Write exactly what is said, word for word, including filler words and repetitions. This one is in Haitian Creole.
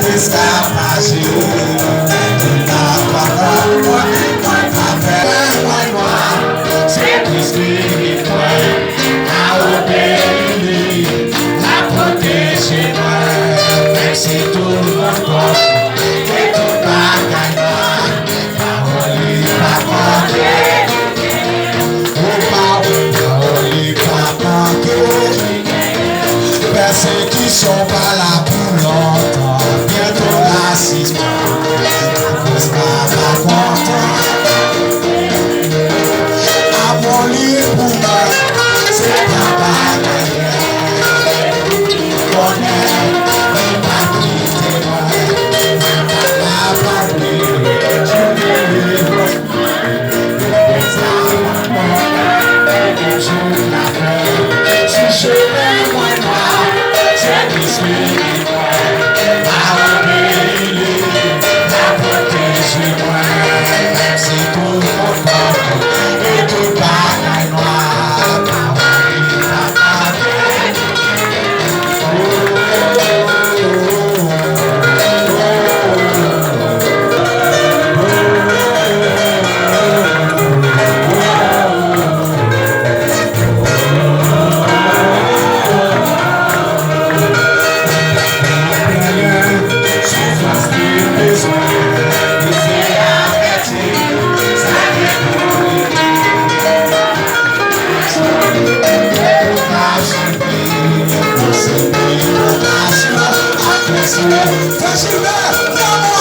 Eskapaje, eskapaje, mwen, mwen pa pè, mwen, mwen nwa, se Kris ki vin mwen, a obeyi li, l ap pwoteje mwen, menm si tout moun kont mwen, e tout bagay nwa. Pawòl li pa manke. Pawòl li pa manke. Pèsekisyon pa la pou lontan. Byento la sispann. Akoz pa pa kontan. Amou li pou mwen, se pa bagay. Konnen li pa kite mwen. Mwen pa ka pa bliye. Frè Gilbert,